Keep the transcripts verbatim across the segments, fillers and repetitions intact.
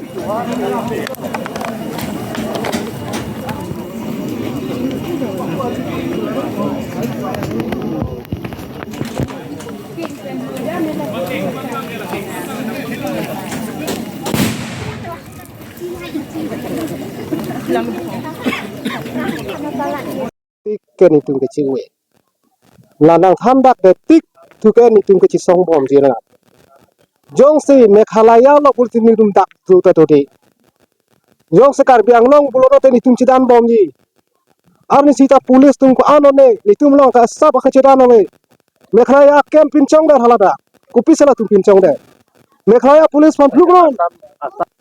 Tik ke netum kechingwe. La nangthan dak de tik thu ke netum kechesong bomji na. Jongsi Meghalaya lo pulote netum dak thu ta dodi. Jongsi Karbi Anglong pulote netum chedan bomji. Arni sita police atum ko-an one, netum along ke asap akechedan ave. Meghalaya akem pinchongdet hala dak. Kopisi latum pinchongdet? Meghalaya police aphan phlungnon.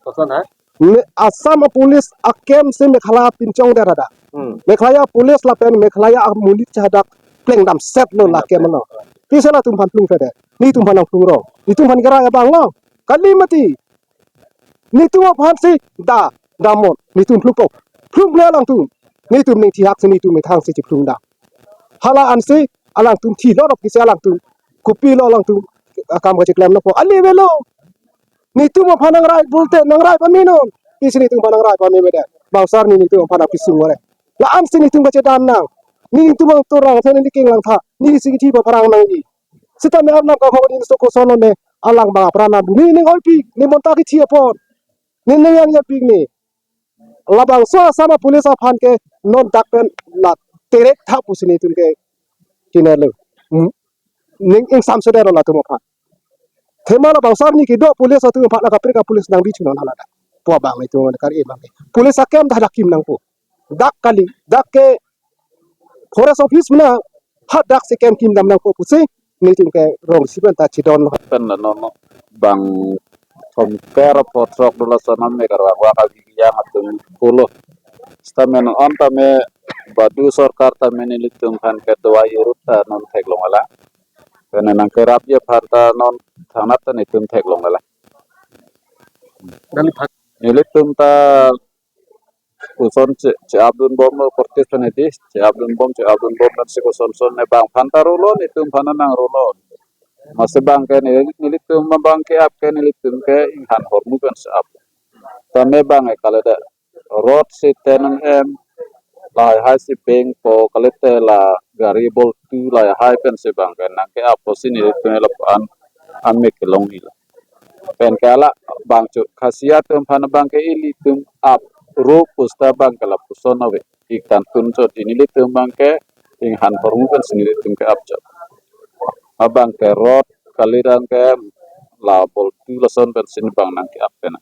Koson ha? Me-, Assam a police akem si Meghalaya pinchongdet hadak. Hmm. Meghalaya police lapen Meghalaya amonit cha hadak plengdam set lo la akem lo. Pisi latum aphan phlungdet? Netum aphan nangphlungrong. Netum aphan kerai abang lo. Kali mati. Netum aphan si da, damnon. Netum phlungpo. Phlungpo alangtum. Netum ning thihak si netum methang si chiphlung da. Hala ansi alangtum thi lorop kisi alangtum. Kopilo alangtum akam kacheklem nangpo? Ali avelo. Netum aphan nangrai pulote nangrai pamenon. Pisi netum aphan nangrai pame mede? Bangso arni netum aphan nangpisung ore. La ansi netum kachedan nang. Netum angturang thani neking langtha. Neli si kithi paphrang nangji. Sitame Arnam kahong inso koson lo ne, alang bang apran nang. Neli ning oipi, neli bonta kithi apot. Neli ning yang yapik ne. Labangso Assam a police aphan ke non dak pen la terek tha pusi netum ke kinelo. Hmm. Ning ingsamso dero latum aphan. Athema labangso arni kedo police atum aphan la kaprek a police nangbi chunon hala dak. Pu abang netum kar-e abang ke. Police akem dak dak kim nangpo. Dak kali, dak ke forest office mena hadak si kem kim dam nangpo pusi netum ke rong siben ta chidon lo. Pen la non bang thomkep ra pho throk do lason ame karwak wak abi yang atum pulo. Sitame non tame badu sorkar tame nelitum aphan ke dawai urut ta non theklong ala. Pen nangkerapji aphan ta non thangnat ta netum theklong ala. Nelitum ta koson che, che-apdun bomlo protest pen hedi, che-apdun bom, che-apdun bom pensi koson son ne bang aphan ta rolo, netum aphan nangrolo. Masi bang ke neli, nelitum abang ke ap ke nelitum ke inghan hormu pensi ap. Tame bang ke kali de road si tenang em, lahai hai si bengpo, kalite la gari boltu lahai hai pensi bang ke nangke-appo si nelitum lapu-an ame kelong nila. Pen ke ala bang chot Khasi atum aphan bang ke ilitum ap ro pusta bang ke lapuson ave. Ik tantun chot nelitum bang ke inghan hormu pensi nelitum ke ap chot. Abang ke road kali rang ke la boltu lason pensi bang nangke-ap pen.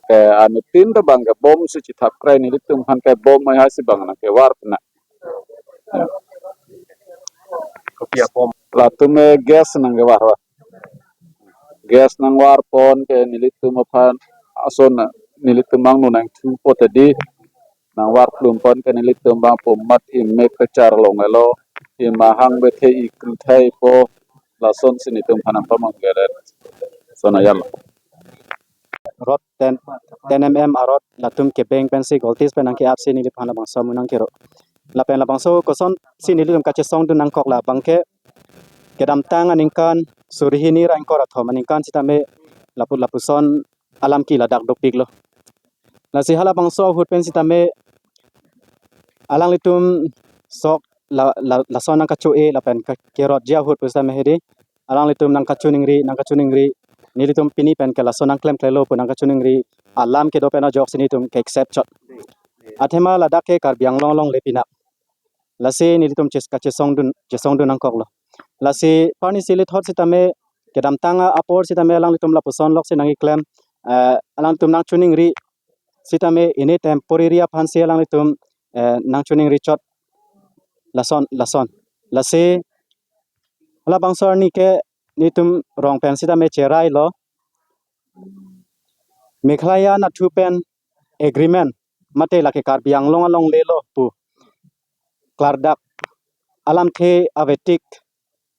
Ke anuttin ta bang ke bom si chithap krai nelitum aphan ke bom lahai hai si bang nangkevar pen. Ya. Kopi a bom? Latum e gas nangkevar va. Gas nangvarpon ke nelitum aphan ason nelitum angno nangthupo tadi. Nangvarplum pon ke nelitum bang pu mat imek kechar longlo. Imahang bethe ikrithai po. Lasonsi netum aphan nangpamang geret. Sonayal. Road ten, ten M M a road latum kebeng pensi Goltis pen nangke-ap si neliphan labangso amonit nangkero. Lapen labangso kosonsi nelitum kachesongdun nangkok la bang ke kedamtang aningkan suri hini ra ingkoi ra thom aningkan sitame lapu lapuson alam ke ladak dopiklo. Lasi halabangso ahut pen sitame alanglitum sok la, la, lason nangkacho-e lapen ka, kerotji ahut pu sitame hedi. Alanglitum nangkachoningri, nangkachoningri. Nelitum pini pen ke lason nangklemklelo pu nangkachoningri. Alam kedo pen ajoksi nelitum ke accept chot. Athema ladak ke Karbi Anglong alongle pinap. Lasi nelitum ches, kachesongdun, chesongdun nangkoklo. Lasi parni si lithot sitame kedamtang a apor sitame alanglitum lapuson loksi nangkeklem, eh, alanglitum nangchoningri sitame ini temporary aphansi alanglitum, eh, nangchoningri chot lason, lason. Lasi labangso arni ke nelitum rong pen sitame cherailo. Meghalaya anatthu pen agreement mate lake Karbi Anglong alonglelo pu klardak alamthe avetik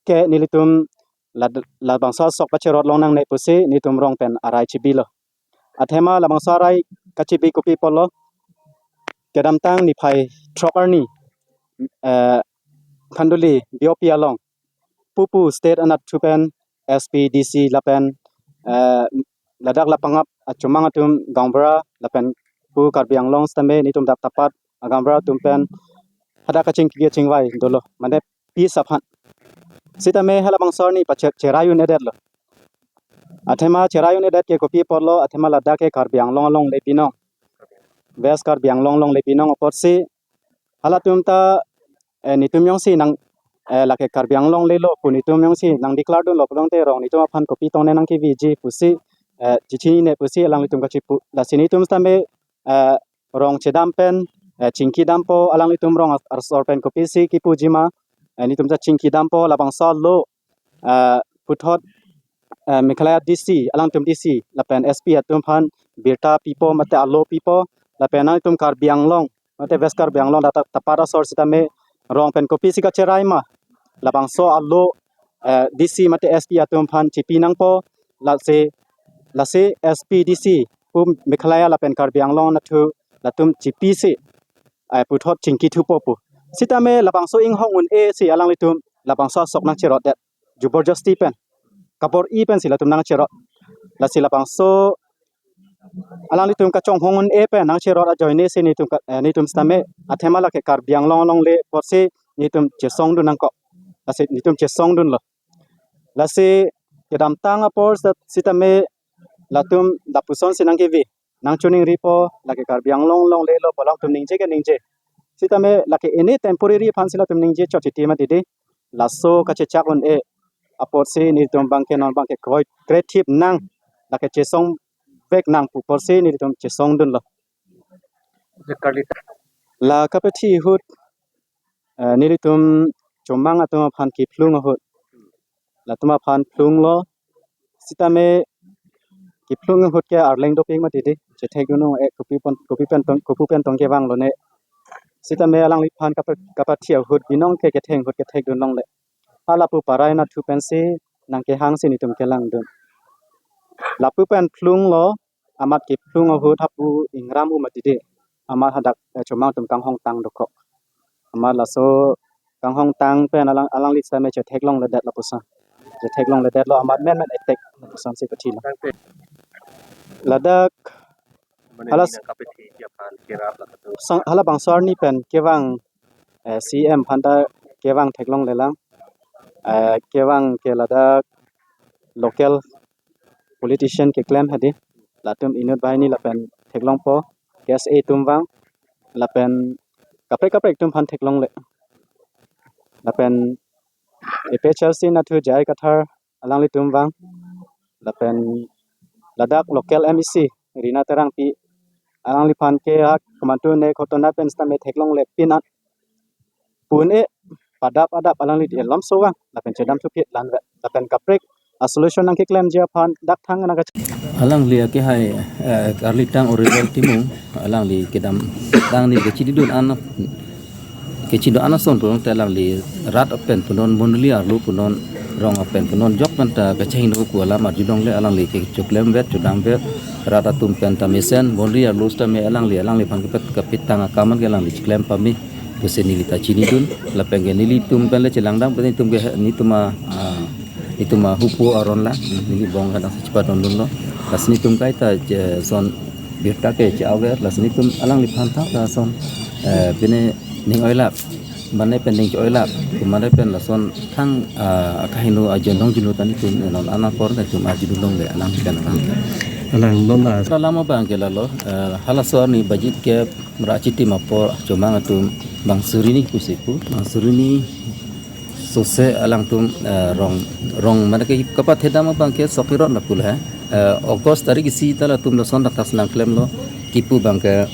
ke nelitum la, labangso asok pacherot long nangne pusi nelitum rong pen arai chibilo. Athema labangso arai kachibi kopi apotlo, kedamtang niphai throk arni, eh, Khanduli B O P along pupu state anatthu pen S P, D C lapen, eh, ladak lapangap achomang atum gaonbura lapen pu Karbi Anglong sitame netum dak tapat agaonbura atum pen hadak kachingki kachingvai dolo, mane peace aphan. Sitame halabangso arni pache-, cherai un-edetlo. Athema cherai un-edet ke kopi apotlo, athema ladak ke Karbi Anglong alongle binong, West Karbi Anglong alongle binong apotsi halatum ta, eh, netum jongsi nang, eh, lake Karbi Anglong lelo pu netum jongsi nang declare dunlo pulote rong netum aphan kopi tongne nangkeviji pusi, eh, chechinine pusi alanglitum kachipu. Lasi netum sitame, eh, rong chedam pen, eh, chingki dampo, alanglitum rong as-, asor pen kopisi kipujima, eh, netum ta chingki dampo, labangso alo, eh, puthot, eh, Meghalaya D C, alangtum D C lapen S P atum aphan birta pipo mate alo pipo, lapen nangtum Karbi Anglong mate West Karbi Anglong dak tapat asor sitame rong pen kopisi kacherai ma, labangso alo, eh, D C mate S P atum aphan chipi nangpo, lasi, lasi S P, D C pu Meghalaya lapen Karbi Anglong anatthu latum chipisi, eh, puthot chingki thupo pu. Sitame labangso inghong un-e si alanglitum labangso asok nangcherotdet, juborjosti pen, kabor-i pensi latum nangcherot. Lasi labangso alanglitum kachonghong un-e pen nangcherot ajoine si netum ka-, eh, netum sitame athema lake Karbi Anglong alongle apotsi netum chesongdun nangkok. Lasi netum chesongdunlo. Lasi kedamtang apor sita-, sitame latum lapusonsi nangkevi, nangchoningripo, lake Karbi Anglong alonglelo pu alangtum ningje ke ningje. Sitame lake any temporary aphansi latum ningje chot titi mati dei. Laso kachechak un-e apotsi netum abangke non abangke kroi, creative nang, lake chesongvek nang pu apotsi netum chesongdunlo. La kapathi ahut, eh, nelitum chomang atum aphan kephlung ahut, latum aphan phlunglo, sitame kephlung ahut ke arleng dopik mati dei, chethekdun un-e, kopi pen, kopi pen tong, kopi pen tong kevanglo ne. Sitame alangliphan kapa-, kapathi ahut binong ke ketheng ahut kethekdun longle. Halapu parai anatthu pensi nangkehangsi netum kelangdun. Lapu pen phlunglo, amat kephlung ahut hapu ingram u mati dei, amat hadak, eh, chomang atum kanghongtang dokok. Amat laso kanghongtang pen alang, alangli sitame chetheklongledet lapuson. Chetheklongledetlo, amat menmen attack lapusonsi pathilo. Ladak halas-, song, halabangso arni pen kevang, eh, C M aphanta kevang theklonglelang. Eh, kevang ke ladak local politician keklem hedi, latum inut banghini lapen theklongpo, K S A atum vang, lapen kaprek kaprek atum aphan theklongle. Lapen A P H L C anatthu J I Kathar alanglitum vang, lapen ladak local M A C Rina Terangpi, alangliphan ke ha komantu ne ghotona pen sitame theklongle pin-an pu un-e, padap adap alangli di elomso vang, lapen chedam thupit lanvet, lapen kaprek a-solution nangkeklemji aphan dak thang nangkach- Alangli akehai, eh, Karlitang Oriwel Timung, alangli kedamtang ni kachididun an, kachididun an ason pulote alangli rat apen punon, mondoli arlo punon, rong apen punon, jok penta kachehingno pu alam arjulongle, alangli kechoklemvet, chodamvet, rat atum penta mesen, mondoli arlo sitame alangli, alangliphan kepet, kepetang akam an ke alangli chiklem pame pusi neli ta chinidun, lapen ke nelitum pen le chelangdam pen netum ke netum a, a, netum ahupo aron la, neli bong kadang si chepadondunlo. Lasi netum kaita che-, son birta ke che-aware, lasi netum alangliphan ta lason, eh, pine ning oilap, mane pen ning oilap, mane pen lason thang, ah, akahingno ajon dong junu ta netum non an apor netum arjulongle alang pen alang. Alang non la. Alam abang ke lalo, eh, halaso arni bajit ke ra chitim apor chomang atum bang suri hini pusi pu, bang suri hini sose alangtum, eh, rong, rong mane ke kapathedam abang ke sok kerot na pu la, eh, August tarik isi ta latum lason dak tas nangklemlo, kipu abang ke,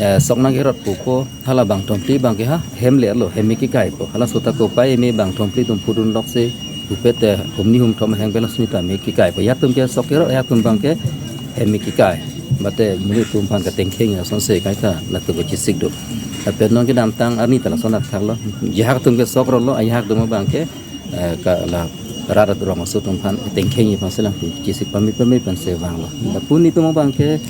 eh, sok nangkerot pupo, hala bang thomphli abang ke ha hem lelo, hem me kekaipo, halaso ta kopai me bang thomphli atum phudunlok si, pupet, eh, humni humthom aheng pen lason ta me kekaipo. Yatum ke sok kerot, yatum abang ke hem me kekai. Mate monit atum aphan katengkheng asonsi kaita latum kachesik do. Lapen non kedamtang arni ta lason athaklo. Jahak atum ke sok rolo, ajahak atum abang ke, eh, ka la rat rong aso atum aphan tengkheng aphansi alangtum chesik pame pame pensi vanglo. Lapu netum abang ke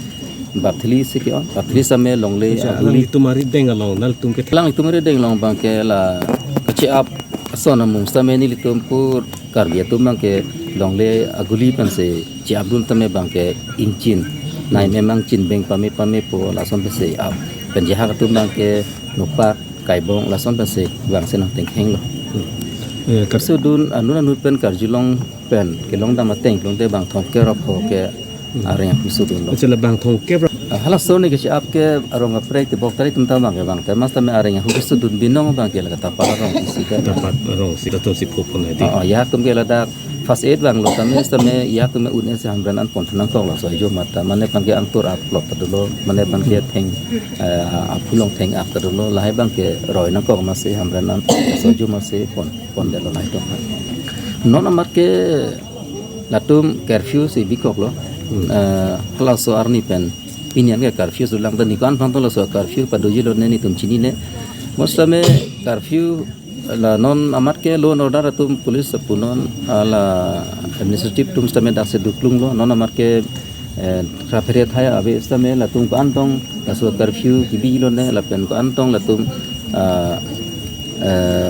bapthli si ke-on, bapthli sitame longle, acha, ah, alanglitum arideng along, nangtum ke alangtum arideng along abang ke la kache-ap ason amung sitame nelitum pu Karbi atum abang ke longle aguli pensi chi-apdun tame abangke ingchin. Nai memang chin beng pame pame po lason pensi ap. Pen jahak atum abangke nopak kaibong lason pensi vangsi nangtengkhenglo. Eh, kar- Sudun anun anun pen karjulong pen kelongdam ateng plongte bang thomkep ra pho ke areng ahu sudunlo. Achala bang thomkep ra. Ah, halaso ne ke chi-ap ke arong kaprek tebok tari atum ta abangke bang te mas tame areng ahu sudun binong abangke la Katapat arong isi ke. Katapat arong isi latum si pho pon nai di. Oh, oh, jahak atum ke ladak first aid vanglo tame, tame jahak atum un-e si Hamren an pon nangkok laso ajo mata. Mane abangke angtur aplot ta dolo, mane abangke theng, eh, aphu along theng ap ta dolo, lahai abangke roi nangkok masi Hamren an laso ajo masi pon, pondetlo lahai atum. Non amat ke latum curfew si bikoklo. Hmm. Eh, halaso arni pen pini an ke curfew sulang ta ni ko-an aphan to laso curfew padojilo ne netum chinine. Mostly curfew la non amat ke law and order atum police apunon, ah, la administrative atum sitame daksi duklunglo, non amat ke, eh, kraphere thaya ave sitame latum ko-an tong laso curfew kibilo ne lapen ko-an tong latum, ah, eh,